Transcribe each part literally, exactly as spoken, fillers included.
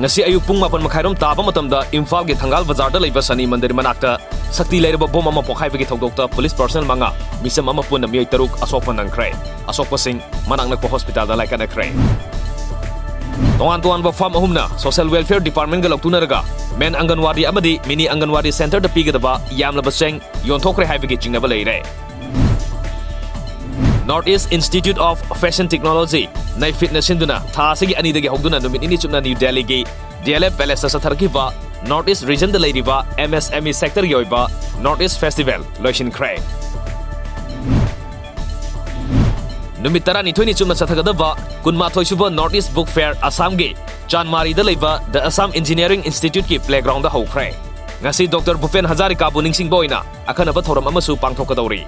ꯉꯁꯤ ꯑꯌꯨꯛ ꯄꯨꯡ ꯃꯥꯄꯟ ꯃꯈꯥꯏꯔꯣꯝ ꯇꯥꯕ ꯃꯇꯝꯗ ꯏꯝꯐꯥꯜꯒꯤ ꯊꯪꯒꯥꯜ ꯕꯖꯥꯔꯗ ꯂꯩꯕ ꯁꯅꯤ ꯃꯟꯗꯤꯔ ꯃꯅꯥꯛꯇ ꯁꯛꯇꯤ ꯂꯩꯔꯕ ꯕꯣꯝ ꯑꯃ ꯄꯣꯈꯥꯏꯕꯒꯤ ꯊꯧꯗꯣꯛꯇ ꯄꯨꯂꯤꯁ ꯄꯥꯔꯁꯅꯦꯜ ꯃꯉꯥ, ꯃꯤꯆꯝ ꯑꯃ ꯄꯨꯟꯅ ꯃꯤꯑꯣꯏ ꯇꯔꯨꯛ ꯑꯁꯣꯛꯄ ꯅꯪꯈ꯭ꯔꯦ꯫ ꯑꯁꯣꯛꯄꯁꯤꯡ ꯃꯅꯥꯛ ꯅꯛꯄ ꯍꯣꯁꯄꯤꯇꯥꯜꯗ ꯂꯥꯏꯀꯠꯅꯈ꯭ꯔꯦ꯫ ꯇꯣꯉꯥꯟ ꯇꯣꯉꯥꯟꯕ ꯐꯥꯔꯝ ꯑꯍꯨꯝꯅ ꯁꯣꯁꯤꯌꯦꯜ ꯋꯦꯜꯐꯤꯌꯔ ꯗꯤꯄꯥꯔꯠꯃꯦꯟꯒ ꯂꯧꯇꯨꯅꯔꯒ ꯃꯦꯟ ꯑꯪꯒꯟꯋꯥꯗꯤ ꯑꯃꯗꯤ ꯃꯤꯅꯤ ꯑꯪꯒꯟꯋꯥꯗꯤ ꯁꯦꯟꯇꯔꯗ ꯄꯤꯒꯗꯕ ꯌꯥꯝꯂꯕ ꯆꯦꯡ ꯌꯣꯟꯊꯣꯛꯈ꯭ꯔꯦ ꯍꯥꯏꯕꯒꯤ ꯆꯤꯡꯅꯕ ꯂꯩꯔꯦ꯫ North East Institute of Fashion Technology, ꯅꯩꯐꯤꯠꯅ ꯁꯤꯟꯗꯨꯅ ꯊꯥ ꯑꯁꯤꯒꯤ ꯑꯅꯤꯗꯒꯤ ꯍꯧꯗꯨꯅ ꯅꯨꯃꯤꯠ ꯅꯤꯅꯤ ꯆꯨꯞꯅ ꯅ꯭ꯌꯨ ꯗꯦꯜꯂꯤꯒꯤ D L F ꯄꯦꯂꯦꯁꯇ ꯆꯠꯊꯔꯛꯈꯤꯕ North East ꯔꯤꯖꯟꯗ ꯂꯩꯔꯤꯕ ꯑꯦꯝ ꯑꯦꯁ ꯑꯦꯝ ꯏ ꯁꯦꯛꯇꯔꯒꯤ ꯑꯣꯏꯕ North East Festival ꯂꯣꯏꯁꯤꯟꯈ꯭ꯔꯦ꯫ ꯅꯨꯃꯤꯠ ꯇꯔꯥꯅꯤꯊꯣꯏꯅꯤ ꯆꯨꯞꯅ ꯆꯠꯊꯒꯗꯕ ꯀꯨꯟꯃꯥꯊꯣꯏ ꯁꯨꯕ North East Book Fair ꯑꯁꯥꯝꯒꯤ ꯆꯥꯟꯃꯥꯔꯤꯗ ꯂꯩꯕ The Assam Engineering Instituteꯀꯤ playgroundꯗ ꯍꯧꯈ꯭ꯔꯦ꯫ ꯉꯁꯤ ꯗꯣꯛꯇꯔ ꯚꯨꯄꯦꯟ ꯍꯖꯥꯔꯤꯀꯥꯕꯨ ꯅꯤꯡꯁꯤꯡꯕ ꯑꯣꯏꯅ ꯑꯈꯟꯅꯕ ꯊꯧꯔꯝ ꯑꯃꯁꯨ ꯄꯥꯡꯊꯣꯛꯀꯗꯧꯔꯤ꯫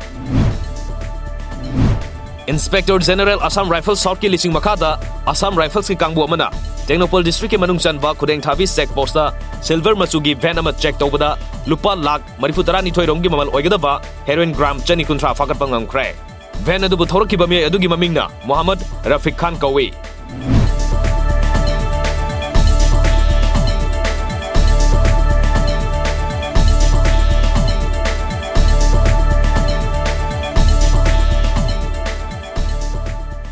Inspector General Assam Rifles Southꯀꯤ ꯂꯤꯁꯤꯡ ꯃꯈꯥꯗ Assam Riflesꯀꯤ ꯀꯥꯡꯕꯨ ꯑꯃꯅ ꯇꯦꯡꯅꯧꯄꯜ ꯗꯤꯁꯇ꯭ꯔꯤꯛꯀꯤ ꯃꯅꯨꯡ ꯆꯟꯕ ꯈꯨꯗꯦꯡꯊꯥꯕꯤ ꯆꯦꯛ ꯄꯣꯁꯇ ꯁꯤꯜꯚꯔ ꯃꯆꯨꯒꯤ ꯚꯦꯟ ꯑꯃ ꯆꯦꯛ ꯇꯧꯕꯗ ꯂꯨꯄꯥ ꯂꯥꯈ ꯃꯔꯤꯐꯨ ꯇꯔꯥꯅꯤꯊꯣꯏ ꯔꯣꯝꯒꯤ ꯃꯃꯜ ꯑꯣꯏꯒꯗꯕ ꯍꯦꯔꯣꯏꯟ ꯒ꯭ꯔꯥꯝ ꯆꯅꯤ ꯀꯨꯟꯊ꯭ꯔꯥ ꯐꯥꯒꯠꯄ ꯉꯝꯈ꯭ꯔꯦ꯫ ꯚꯦꯟ ꯑꯗꯨꯕꯨ ꯊꯧꯔꯛꯈꯤꯕ ꯃꯤꯑꯣꯏ ꯑꯗꯨꯒꯤ ꯃꯃꯤꯡꯅ ꯃꯣꯍꯝꯃꯗ ꯔꯐꯤꯛ ꯈꯥꯟ ꯀꯧꯏ꯫